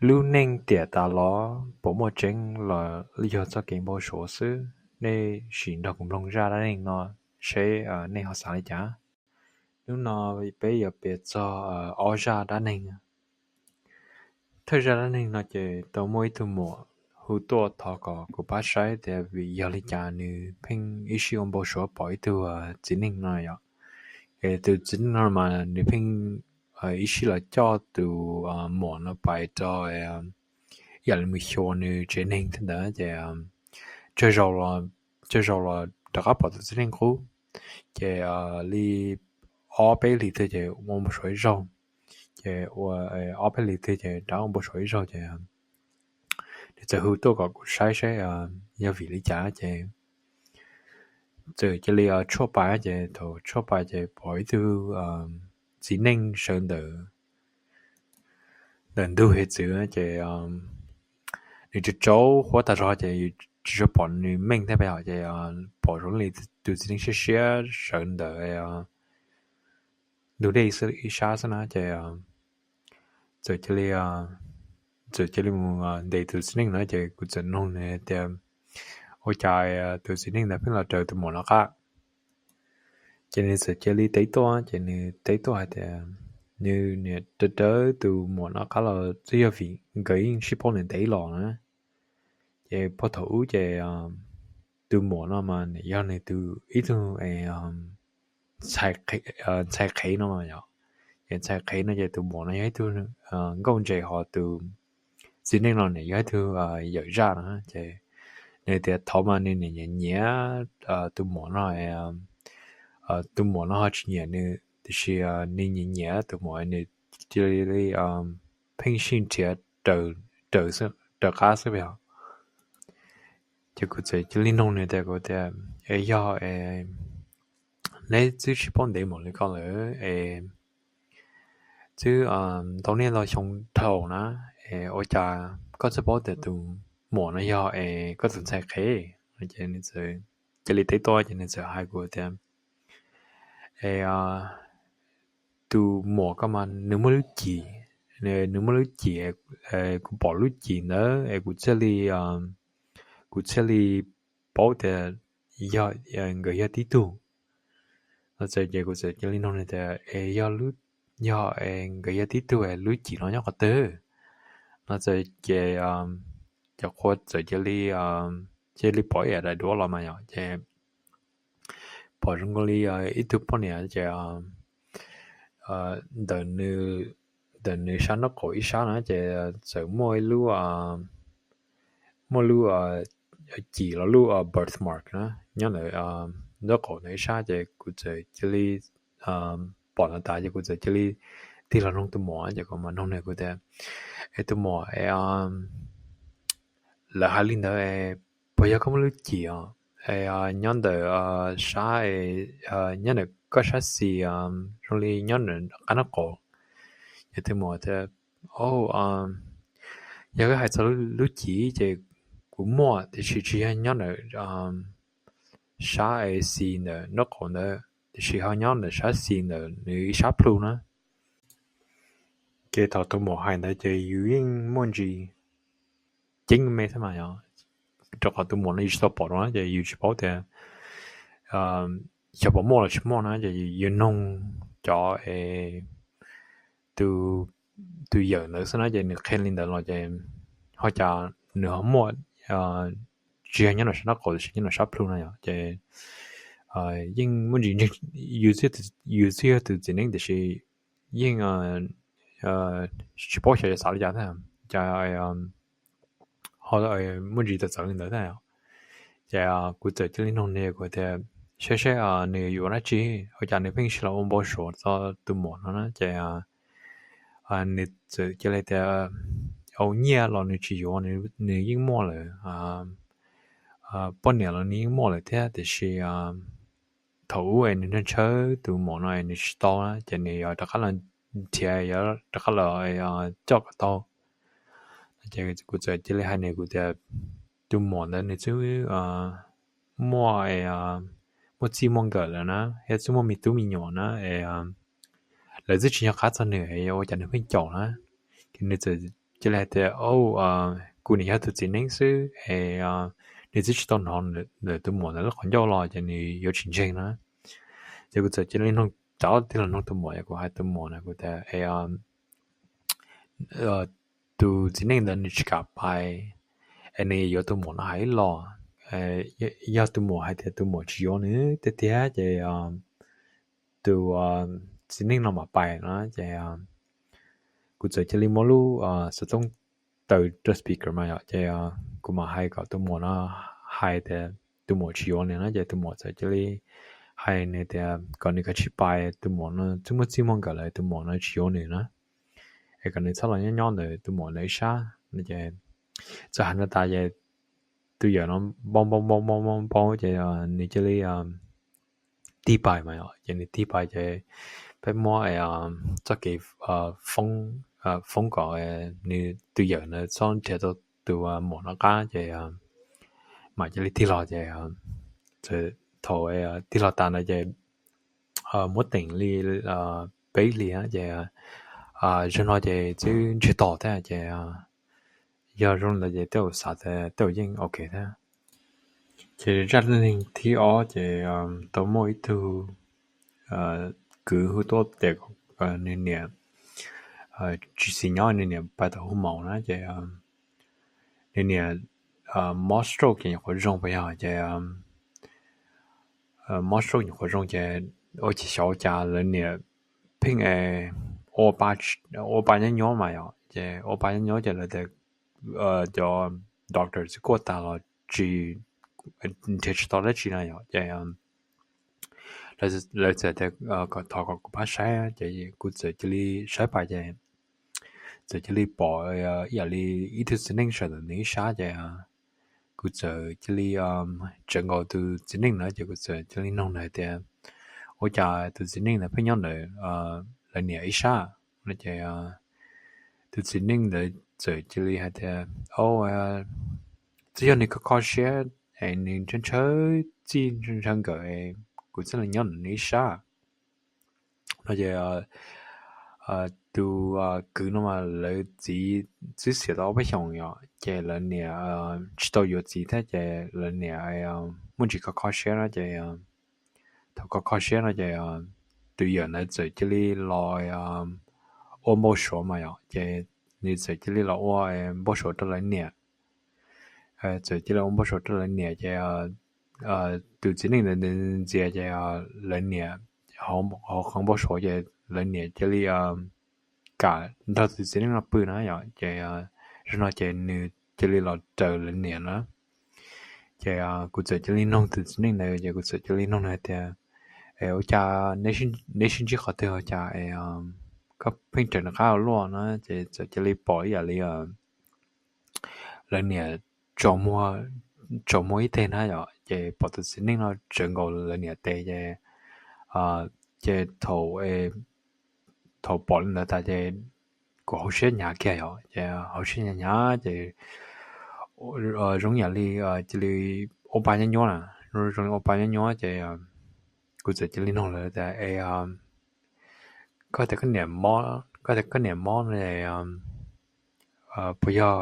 Lub neej tiam tas los puas muaj tseeb los yog txoj kev npau suav xwb? Nej sim nrog kuv mloog zaj dab neeg no seb nej ho xav li cas. Hnub no peb yuav piav txog ob zaj dab neeg. Thawj zaj dab neeg no ces tau muaj ib tug muam hu tuaj thov kom kuv pab saib tias vim yog li cas nws pheej ib sij ua npau suav pom ib tug txiv neej no yom. Es tus txiv neej no mas nws pheej ib sij los coj tus muam no pais rau ib yam li mus xyuas nws tsev neeg thiab ntawd ces tsawg zaus los rov qab pom tus txiv neej qub. Ces li ob peb hlis twg ces ua npau suav ib zaug, ces ua ob peb hlis twg ces rov ua npau suav ib zaug ces nws txawm hu tuaj kom kuv saib saib yog vim li cas ces txawm cia li tshuaj pais ces thaum tshuaj pais ces pom ib tug txiv neej sawv ntawm ntawm ntug hiav txwv ces nws tsaus tsaus huab tag zog ces tsis tshua pom nws meej thiab pes hom ces pom zoo li tus txiv neej siab siab sawv ntawm ntug dej ib sab xwb na ces txawm cia li txawm cia li mus ntes tus txiv neej na ces kuv txawm nug nws tias ua cas tus txiv neej ntawd pheej los raws tus muam no qab. Ces nws txawm cia li teb tuaj ces nws teb tuaj hais tias nws niam raws raws tus muam no qab los twb yog vim nkawd yeej sib paub ntev ntev los na. Ces puag thaum ub ces tus muam no mas nws yog nws tus ib tug ntxhais qhev no yom. Ces ntxhais qhev no ces tus muam no yog ib tug nkauj ntse ho tus txiv neej no nws yog ib tug yawm zaj no ces nws tias thaum mas nws nyiam nyiam tus muam no, tus muam no ho tsis nyiam nws tiam sis nws nyiam nyiam tus muam nws cia li pheej sij nrhiav raws qab xwb pes hom. Ces kuv txawm cia li nug nws tias kuv tias es yog neb twb sib paub ntev npaum li ko lawm es twb ntau niaj ntau xyoo dhau na, es ua cas koj txawj paub tias tus muam no yog es koj tus ntxhais qhev? Ces nws txawm cia li teb tuaj ces nws txawm hais kuv tias es tus muam ko mas nws muaj lub cim, nws muaj lub cim, kuv pom lub cim ntawd es kuv thiaj li, kuv thiaj li paub tias yog, nkawd yog tib tug. No txawm ces kuv txawm cia li nug nws tias es yog, yog nkawd yog tib tug es lub cim no nyob qhov twg? No txawm ces cov qhua txawm cia li, cia li pom ib yam daim duab los mas yom ces pom zoo li ib tug poj niam ces ntawm nws sab nraub qaum ib sab na ces txawm muaj ib lub, muaj lub cim los lub birthmark na nyob ntawm nraub qaum ntawd ib sab ces kuv txawm cia li pom ntawd tas ces kuv txawm cia li tig los nug tus muam ces kuv mam nug nws kuv tias es tus muam es lawv hais li ntawd es puas yog koj muaj lub cim os? Es nyob ntawm sab, nyob ntawm koj sab xis zoo li nyob ntawm qab nraub qaum. Ces tus muam tias yog koj hais txog lub cim ces kuv muaj tiam sis tsis yog nyob ntawm sab es xis ntawm nraub qaum ntawd tiam sis ho nyob ntawm sab xis ntawm nws ib sab plhu na. Ces thaum tus muam hais ntawd ces yus yeej muaj ntsis ceeb me thiab mas yog rau qhov tus muam no yus tsis tau pom rau na ces yus tsis paub tias xyov puas muaj los tsis muaj na ces yus nug cov es tus yawm ntawd xwb na ces nws qhia li ntawd los ces ho cas nws ho muaj, tsis yog nyob ntawm sab nraub qaum tiam sis nyob ntawm sab plhu no yom ces yeej muaj ntsis ntseeg, yus txawm yog tus txiv neej tiam sis yeej tsis paub xyov yuav xav li cas thiab, cas ho muaj ntsis txawv txawv li ntawd thiab. Ces kuv txawm cia li nug nws kuv tias saib saib nws yuav ua dab tsi, ua cas nws pheej sib los ua npau suav txog tus muam no na ces nws txawm cia li tias ua nyiaj los nws tsis yuav, nws yeej muaj lawm, poj niam los nws yeej muaj lawm thiab tiam sis thaum ub es nws nrog ntshaw tus muam no es nws tsis tau na ces nws yuav rov qab los nrhiav, yuav rov qab los coj kom tau. Ces kuv txawm cia li hais nws kuv tias tus muam ntawd nws twb muaj, muaj txij muaj nkawm lawm na, thiab twb muaj me tub me nyuam na es lawv twb tsis nco qab txog nws es ua cas nws pheej caum na. Ces nws txawm cia li hais tias, Au, kuv nim yog tus txiv neej xwb es nws twb tsis tau hnov ntawm tus muam ntawm lub qhov ncauj los ces nws yuav tsis ntseeg na. Ces kuv txawm cia li nug, rov tij los nug tus muam, kuv hais tus muam na, kuv tias, Es tus txiv neej ntawd nws tsis kam pais, es nws yuav tus muam no hais ib los, yog tus muam hais tias tus muam tsis yuav nws tiag tiag ces tus txiv neej no mam pais no. Ces kuv txawm cia li muab lub xov tooj taws rau speaker mas yom, ces kuv mam hais kom tus muam no hais tias tus muam tsis yuav nws no, ces tus muam txawm cia li hais nws tias kom nws kav tsij pais, tus muam no twb muaj txij muaj nkawm lawm, tus muam no tsis yuav nws na, es kom nws txhob los nyob nyob ntawm tus muam ntawd ib sab no. Ces txawm hais no tas ces tus yawm no npau npau npau npau npau ces nws cia li tig pais mas yom, ces nws tig pais ces peb muab txoj kev foob, foob kom nws tus yawm ntawd txhob nrhiav tau tus muam no qab ces mam cia li tig los ces thaum tig los tas ntawd ces muab teem li peb hlis ces zaum no ces twb ntsiag to thiab ces yog zoo li ntawd ces tej zaum xav tias tej zaum yeej ok thiab. Ces zaj dab neeg thib ob ces tau muaj ib tug kwv hu tuaj tias nws niam tsis xis nyob, nws niam pais tau hu maum na ces nws niam mob stroke ces nyuam qhuav zoo pas yog ces mob stroke nyuam qhuav zoo ces ua cas xyov ua cas lawv niam pheej ua pa nyob nyuab mas yom, ces ua pa nyob nyuab ces lawv tias cov doctor twb kuaj tas los tsis nrhiav tsis tau dab tsi no yom, ces lawv txawm tias kom thov kom kuv pab saib ces kuv txawm cia li saib pais ces txawm cia li pom ib yam li ib tug txiv neej sawv ntawm nws ib sab ces kuv txawm cia li tsawv nkaus tus txiv neej ntawd ces kuv txawm cia li nug nws hais tias ua cas tus txiv neej ntawd pheej nyob ntawm lawv niam ib sab no ces tus txiv neej ntawd txawm cia li hais tias, Au, twb yog nws kho kho siab es nws ntshaw ntshaw txij ntshaw nkawm es kuv thiaj li nyob ntawm nws ib sab no ces tus kwv no mas lawv txiv twb xiam tau ob peb xyoos yom, ces lawv niam tsis tau yuav txiv thiab ces lawv niam muaj ntsis kho kho siab no ces thaum kho kho siab no ces tus yawm ntawd txawm cia li los ua npau suav mas yom, ces nws txawm cia li los ua npau suav rau lawv niam. Txawm cia li ua npau suav rau lawv niam ces tus txiv neej ntawd ntxias ces lawv niam hauv qhov npau suav ces lawv niam cia li kam nrog tus txiv neej no pw na yom, ces zaum no ces nws cia li los raws lawv niam na. Ces kuv txawm cia li nug tus txiv neej ntawd ces kuv txawm cia li nug nws hais tias, Es ua cas neb sib ntsib qhov twg ua cas es koj pheej raws nws qab ua luaj na? Ces txawm cia li pom ib yam li lawv niam tsaus muag ib teg na yom, ces pom tus txiv neej no tsawv nkaus lawv niam tes ces, ces thaum, thaum pom li ntawd tas ces kuv hauv siab hnyav kiag yom, ces hauv siab hnyav hnyav ces zoo yam li cia li ua pa nyuab nyuab na, zoo li ua pa nyuab nyuab ces kuv txawm cia li nug lawv tias, Es koj tias koj niam mob, koj tias koj niam mob no puas yog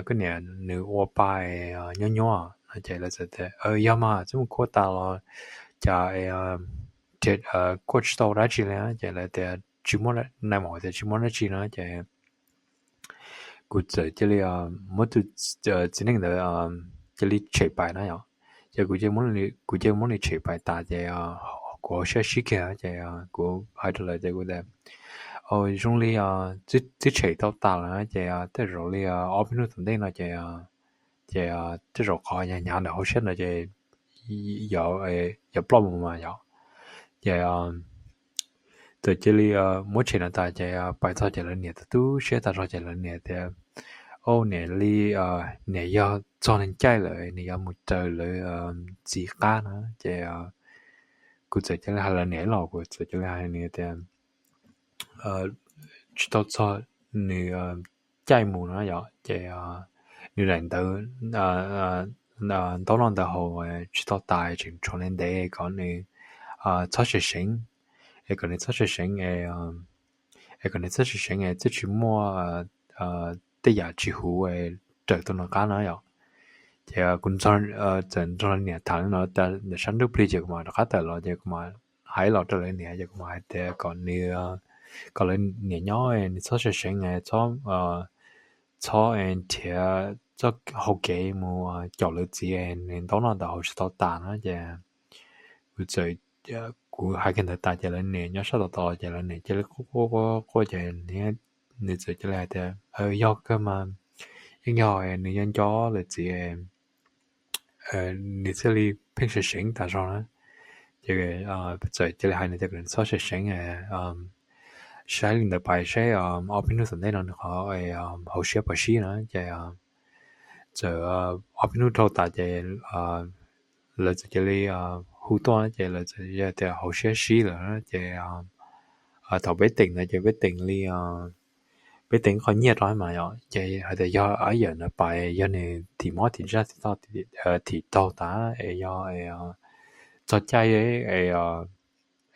koj niam nws ua pa nyuab nyuab no? Ces lawv txawm tias, Yog mas, twb mus kuaj tas los cas kuaj tsis tau dab tsi li. Ces lawv tias tsis muaj, nais maum tias tsis muaj dab tsi no ces kuv txawm cia li muab tus txiv neej ntawd cia li tshem pais na yom. Ces kuv cia li muab nws tshem pais tas ces kuv hauv siab sib kiag ces kuv hais rau lawv tias, Kuv tias zoo li twb tshem tau tas lawm ces tej zaum li ob peb hnub tom ntej no ces, ces tej zaum qhov hnyav hnyav ntawm hauv siab ntawd ces yuav ploj mus mas yom. Ces txawm cia li muab tshem no tas ces pais txog ces lawv niam tu tu siab tas zog ces lawv niam tias, Au, niam li, niam yog txog nws caij lawm, nws yuav mus raws lawv txiv qab na. Ces kuv txawm cia li hais lawv niam los, kuv txawm cia li hais nws tias tsis tau txog nws caij mus no yom, ces nws daim ntawv ntaub los ntawm hauv tsis tau tas, tseem tshuav ntev ntev, kom nws txhob seev seev, es kom nws txhob seev seev es, es kom nws txhob seev seev es twb tsis muaj tej yam tsis huv raws tau nws qab no yom. Ces kuv txawm nrog niam tham li no tas ntawm sab ntsuj plig ces kuv mam rov qab tawm los ces kuv mam hais los rau lawv niam ces kuv mam hais tias kom nws, kom lawv niam nyob nws txhob seev seev, txhob, txhob nrhiav txoj hau kev mus caum lawv txiv nws ntaub no ntawm hauv tsis tau tas no ces kuv txawm, kuv hais kiag ntawd tas ces lawv niam nyob sab tom tod ces lawv niam cia li quaj quaj quaj ces nws txawm cia li hais tias yog kawg mas, yeej yog nws nyob nco lawv txiv nws thiaj li pheej seev seev tas zog na. Ces txawm cia li hais nws tias kom nws txhob seev seev, saib li ntawd pais seb ob peb hnub tom ntej no nws qhov hauv siab puas sib no ces txawm ob peb hnub dhau tas ces lawv txawm cia li hu tuaj ces lawv txawm tias hauv siab sib lawm ces thaum peb teem ntawd ces peb teem li, peb teem qhov nyiaj rau mas yom ces hais tias yog ab yawm ntawd pais yog nws thim mob thim ntsaj thim taug tas es yog txog caij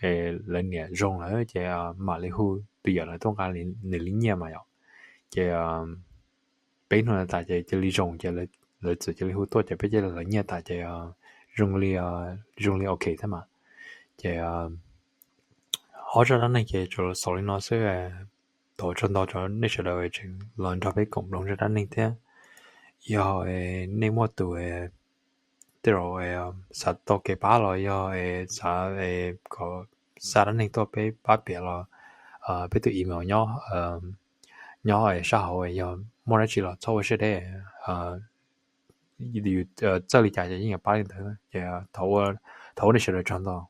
es lawv niam zoo lawm ces mam li hu tus yawm ntawd tuaj nqa nws li nyiaj mas yom. Ces peb hnub ntawd tas ces cia li zoo ces lawv txawm cia li hu tuaj ces peb cia li hlawv nyiaj tas ces zoo li, zoo li ok thiab mas. Ces ob zaj dab neeg ces tsuas xaus li no xwb. Thov ua tsaug ntau rau nej sawv daws tseem los nrog peb koom mloog zaj dab neeg thiab. Yog nej muaj tus tej zaum xav tau kev pab los yog xav kom xa dab neeg tuaj peb pab piav los peb tus email nyob sab hauv, yog muaj dab tsi los txhob ua siab deb, yus txawj li cas ces yeej yuav pab li ntawd. Ces thov ua nej sawv daws tsaug ntau.